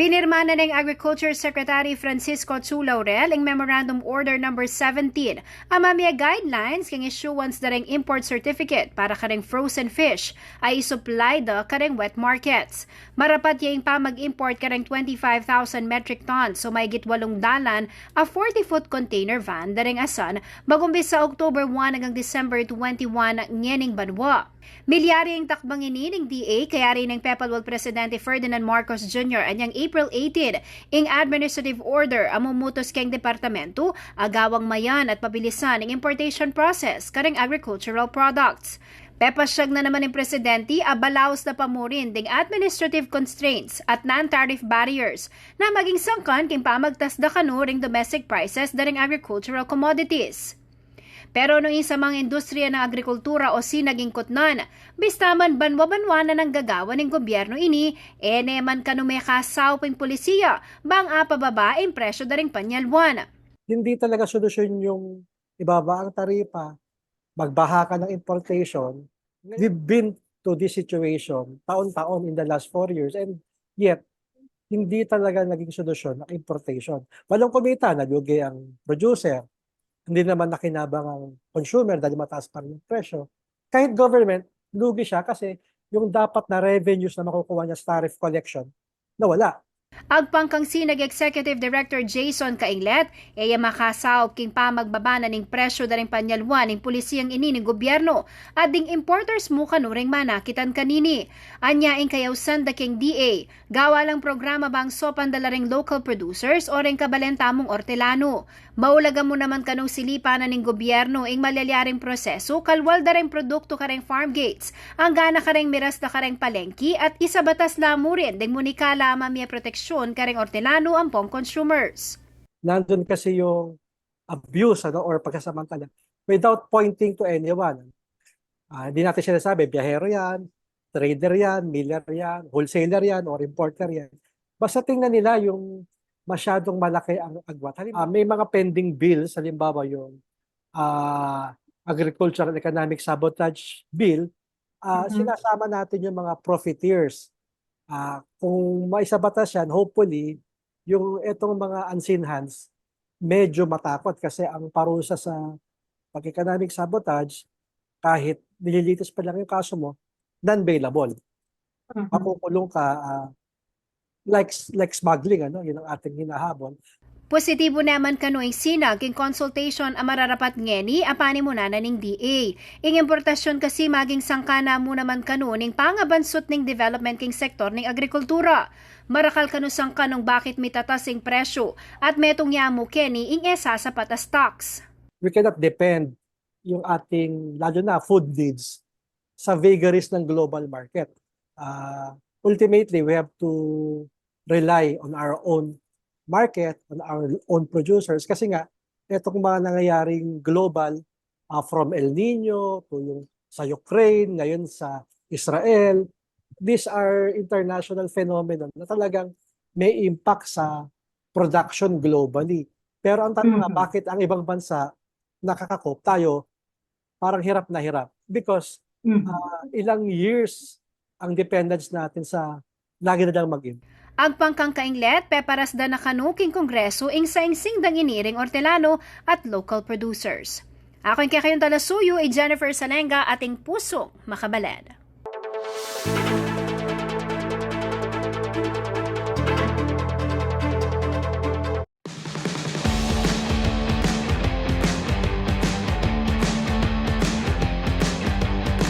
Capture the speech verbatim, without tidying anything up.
Pinirma na ning Agriculture Secretary Francisco Chu Laurel ing Memorandum Order Number seventeen, a mamie guidelines king issuance da ring import certificate para karing frozen fish a isupply da karing wet markets. Marapat ya ing pamag-import karing twenty-five thousand metric tons o mahigit walung dalan a forty-foot container van da ring asan, mag-umpisa October one anggang December twenty-one ngening banua. Milyari ing takbang ini ning D A, kayari neng pepalwal Presidente Ferdinand Marcos Junior anyang April eighteen ing administrative order a mumutus keng departamento a gawang mayan at mabilisan ing importation process karing agricultural products. Pepasyag na naman ning Presidente a balaus da pa murin ding administrative constraints at non-tariff barriers na maging sangkan king pamagtas da kanu ring domestic prices da ring agricultural commodities. Pero nung ing samang industriya ning agrikultura o SINAG ing kutnan, bista man banwa-banwa na nang gagawan ning gobyerno ini, e ne man kanu mekasaup ing pulisiya bang apababa ing presyo da ring panyalwan. Hindi talaga solusyon yung ibaba ang taripa, magbaha ka ng importation. We've been to this situation taon-taon in the last four years, and yet, hindi talaga naging solusyon ang importation. Walang kumita, nalugi ang producer. Hindi naman nakinabang ang consumer dahil mataas pa rin yung presyo. Kahit government, lugi siya kasi yung dapat na revenues na makukuha niya sa tariff collection, nawala. Agpang kang SINAG Executive Director Jason Cainglet, e ya makasaup king pamagbaba na ning presyo da ring panyalwan ing pulisiyang ini ning gobyerno at ding importers mu kanu ring manakitan kanini. Anya ing kayausan da king D A, gawa lang programa bang saupan da la ring local producers o ring kabalen tamung ortelano. Maulaga mu naman kanung silipan na ning gobyerno ing malyalyari a prosesu, kalwal da ring produktu karing farm gates, angga na karing miras da karing palengki at isabatas la murin ding munikala a mamie proteksyon karing ortelano ampong consumers. Nandun kasi yung abuse, ano, or pagsasamantala without pointing to anyone. Ah, hindi natin sinasabi, biyahero yan, trader yan, miller yan, wholesaler yan, or importer yan. Basta tingnan nila yung masyadong malaki ang agwat. Halimbawa, may mga pending bills, halimbawa yung, ah, agricultural economic sabotage bill, ah, Mhm. sinasama natin yung mga profiteers. Ah, kung maisabatas yan, hopefully, yung etong mga unseen hands, medyo matakot kasi ang parusa sa pag-economic sabotage, kahit nililitis pa lang yung kaso mo, non-bailable. Mhm. Makukulong ka, ah, like, like smuggling, ano, yun ang ating hinahabol. Positibo naman kanu ing SINAG king consultation a mararapat ngeni a panimunan na ning D A. Ing importasyon kasi maging sangkan na mu naman kanu ning pangabansut ning development king sektor ning agrikultura. Marakal kanu sangkan nung bakit mitatas ing presyo at metung ya mu keni ing e sasapat a stocks. We cannot depend yung ating, lalo na food needs, sa vagaries ng global market. Ah, ultimately, we have to rely on our own market, on our own producers. Kasi nga, etong mga nangyayaring global, ah, from El Nino to yung sa Ukraine, ngayon sa Israel, these are international phenomenon na talagang may impact sa production globally. Pero ang tanong nga, Mhm. bakit ang ibang bansa nakaka-cope, tayo parang hirap na hirap? Because, Mhm. ah, ilang years ang dependence natin sa lagi na lang mag-import. Agpang kang Cainglet, peparasdan na kanu king Kongreso ing saingsing dang ini ring ortelano at local producers. Aku ing kekayung talasuyu, i Jennifer Salenga, ating pusung makabaled.